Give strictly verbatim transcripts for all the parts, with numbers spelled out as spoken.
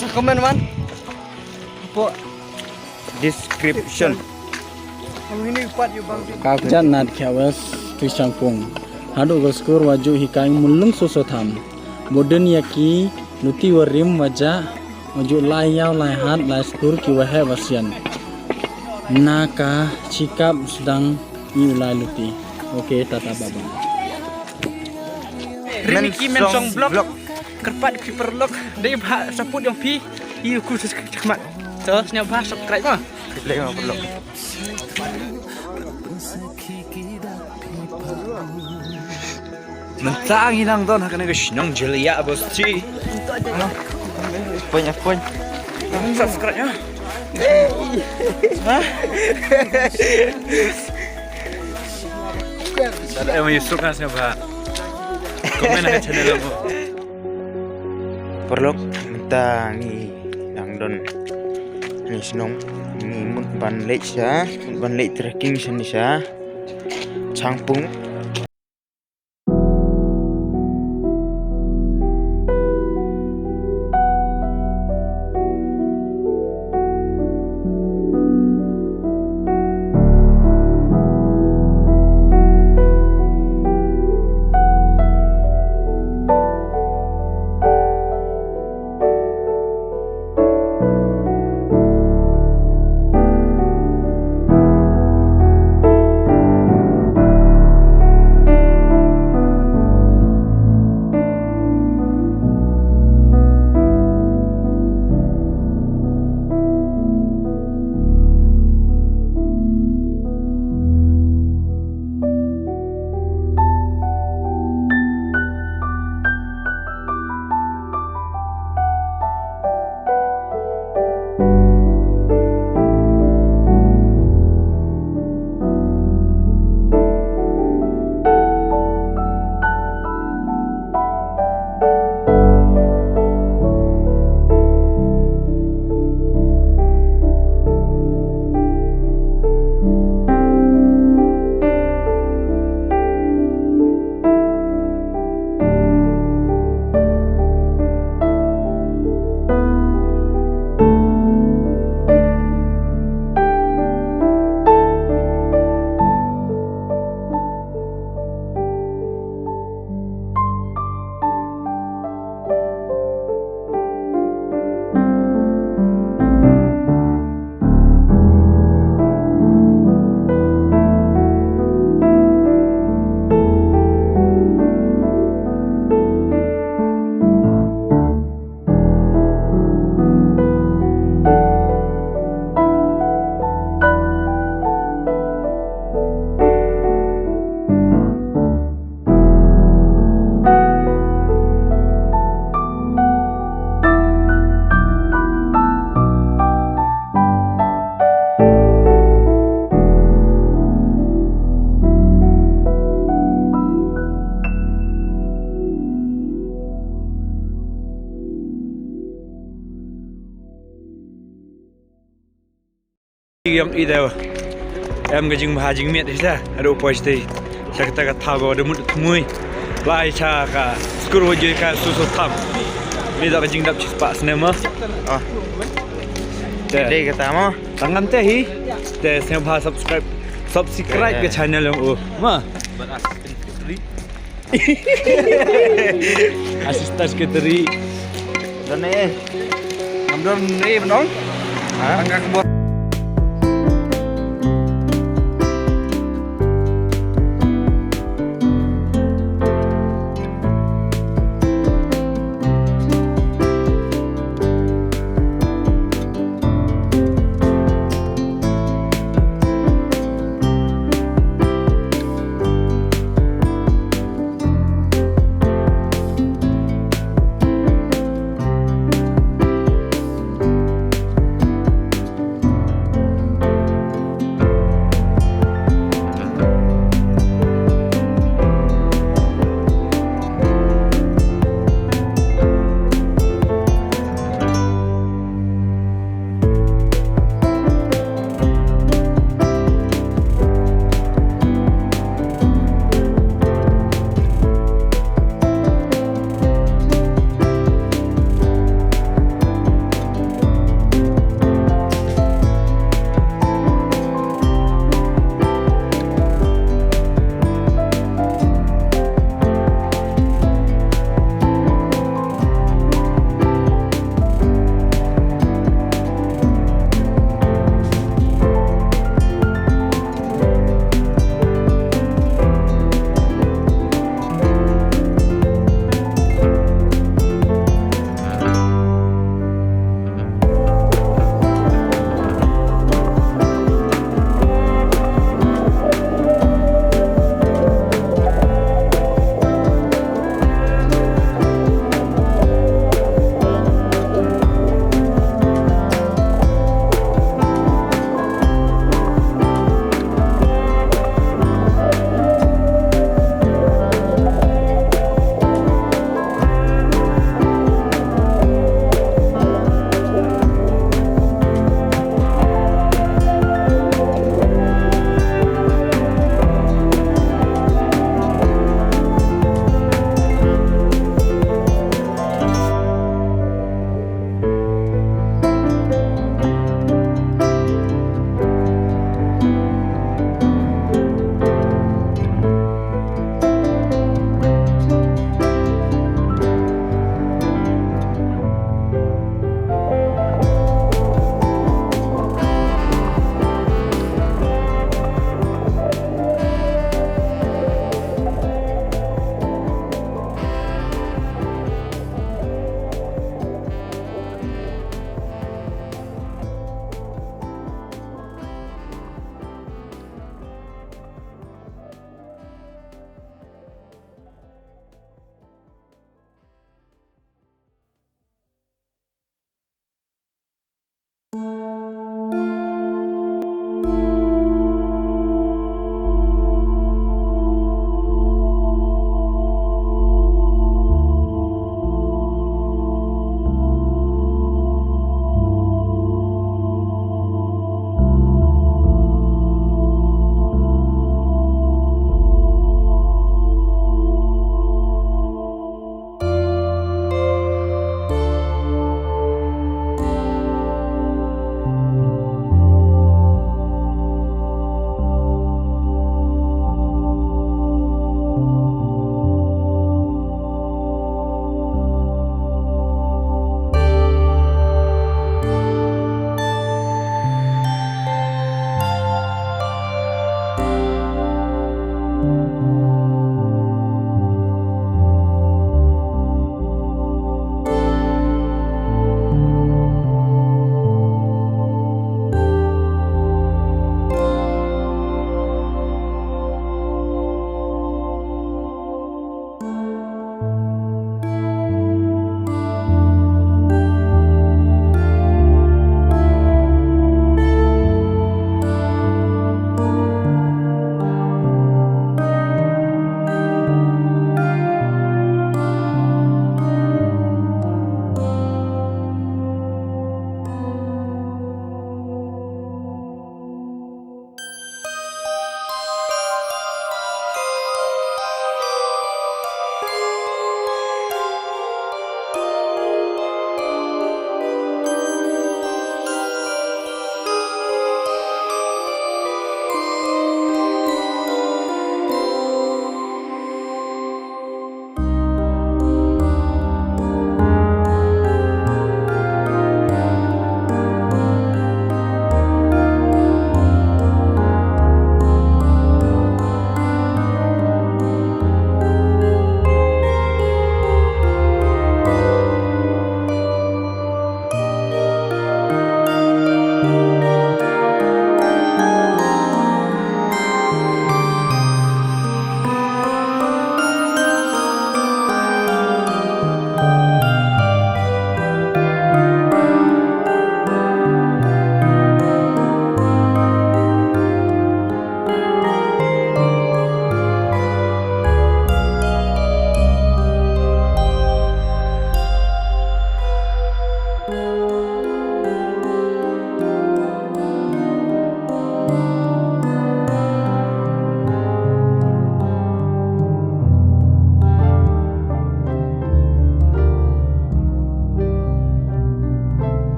Comment wan hapoh description. Ka kjat Nadkhia West, Trishangpung. Haduh ka skur wa ju hikai mulung soso tham. Bodun ya ki luti wa rim wa ja wa ju lai yaw lai hat lai skur ki wa he wa sian. Na ka chikap sdang i u lai luti. Okay, tata bye bye. Rim ki men song vlog. Kyrpad phi paralok dei bha support ïa phi. Ïa ku subscribe chakmat. To sngewbha subscribe ma. Klik ma paralok. Mynta ngi nang don ha kane ka shnong Jylliew Basti. Pun pun. Subscribe ïa. Ha? Dada em ïa suk ngas ïa ba. Komen ha channel lo. Paralok, mynta ngi dang don. Ngi shnong ngi mut ban leit sha, mut ban leit trekking sha ni sha Changpung. Ïong i dei em ka jingbha jingmiat hi sa. Haduh poi shatei sha kata ka thaw ka wa da mut thmui. Lai sha ka skur wa jui ka Soso Tham. Ni da ka jingdap chispah snem ma. Ah. Te dei kata ma. Tang ngam te hi. Te sngewbha subscribe, subscribe ka channel ïong u ma. Assistant Secretary. Don eh. Ngam don eh, Bnong. Ha? Angka kebor.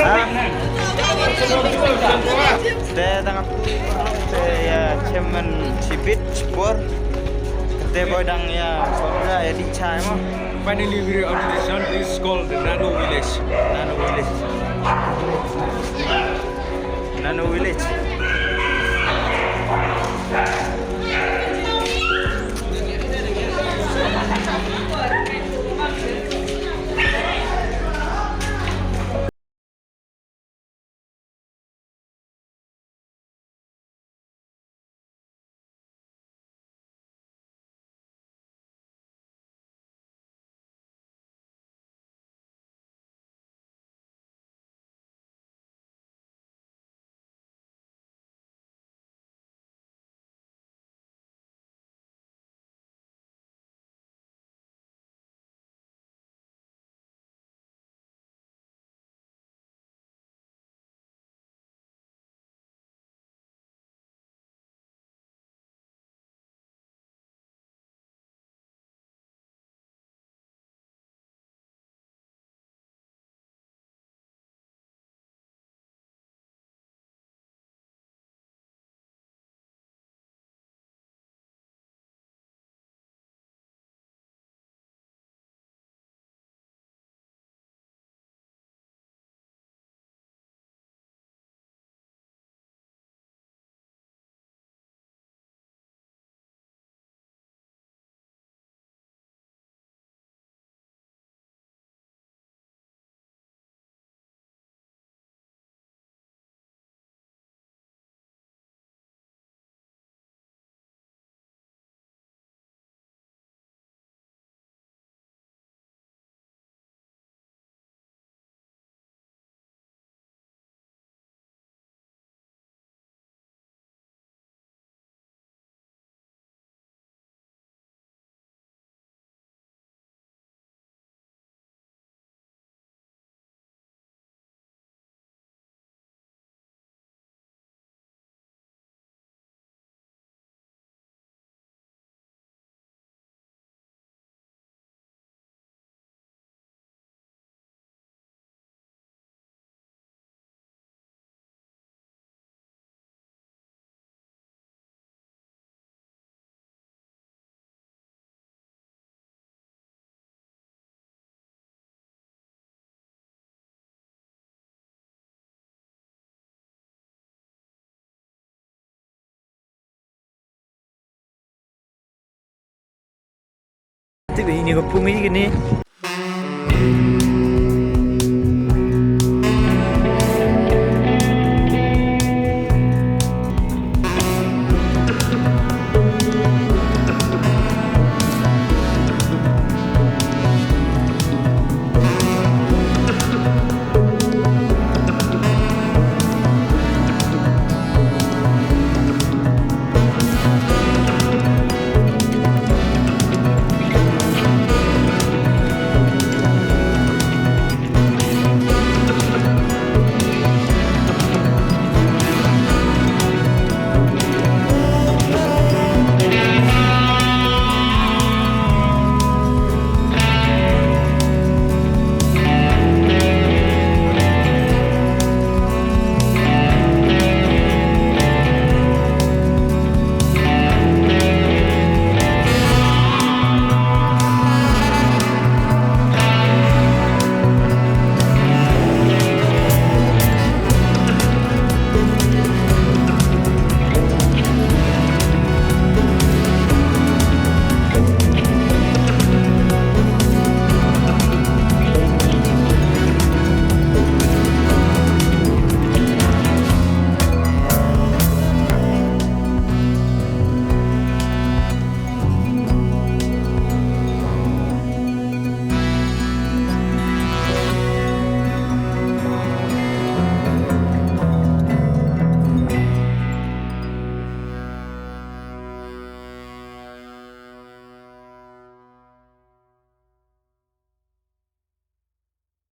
Te dang te ïa chairman shibit shipor. Te boi dang ïa boi ïa dih chai mo. Finally, we are on this one. This is called the Nano Village. Nano Village. Nano Village. Te ba ini ka pung i kini.